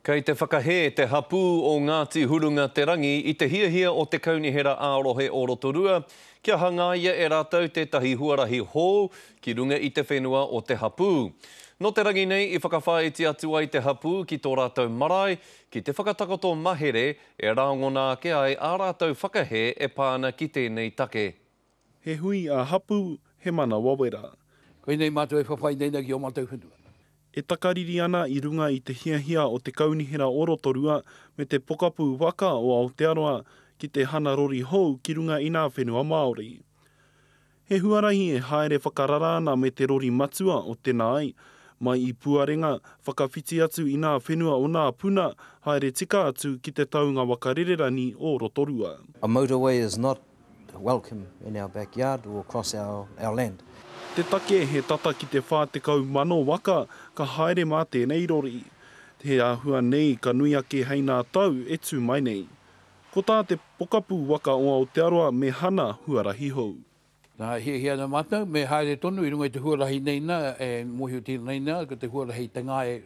Kei te whakahē te hapū o Ngāti Hurunga Te Rangi i te hiahia o te Kaunihera ā-Rohe o Rotorua kia hangaia e rātou tētahi huarahi hou ki runga i te whenua o te hapū. Nō te rangi nei i whakawhāiti atu ai te hapū ki tō rātou marae ki te whakatakoto mahere e rāngona ake ai ā rātou whakahē e pā ana ki tēnei take. He hui ā-hapū, he manawa wera. Koinei mātou e whawhai nei na ki ō mātou whenua. E takariri ana i runga i te hiahia o te Kaunihera o Rotorua me te Pokapū Waka o Aotearoa ki te hana rori hou ki runga i nā whenua Māori. He huarahi e haere whakarara ana me te rori matua o Te Naai, mai i Puarenga, whakawhiti atu i nā whenua o Nā Puna, haere tika atu ki te taunga waka rererani o Rotorua. A motorway is not welcome in our backyard or across our, our land. Te take he tata ki te 40,000 waka ka haere mā tēnei rori. He āhua nei ka nui ake hei nā tau e tū mai nei. Ko tā te Pokapū Waka o Aotearoa me hana huarahi hou. Nā, e hiahia ana mātou, me haere tonu i runga i te huarahi nei nā, e mōhiotia nei nā, ko te huarahi Te Ngae,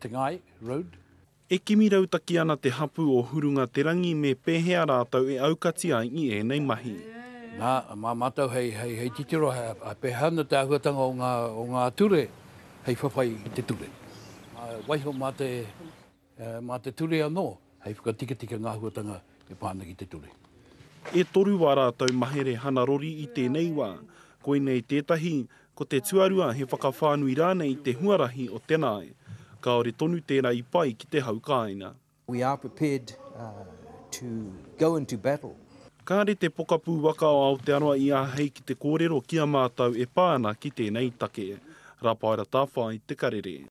Te Ngae Road. E kimi rautaki ana te hapū o Hurunga Te Rangi me pēhea rātou e aukati ai i ēnei mahi. Nā, mā mātou hei, hei, hei titiro hei pēhea ana te āhuatanga o ngā, o ngā ture hei whawhai i te ture. Waiho mā te, mā te ture anō hei whakatikatika ngā āhuatanga e pā ana ki te ture. E toru wā rātou mahere hana rori i tēnei wā. Koinei tētahi, ko te tuarua he whakawhānui rānei i te huarahi o Te Nae. Kāore tonu tērā i pai ki te hau kāinga. We are prepared to go into battle. Kāre te pokapū waka o Aotearoa i āhei ki te kōrero ki a mātou e pā ana ki tēnei take. Rapaera Tawhai, Te Karere.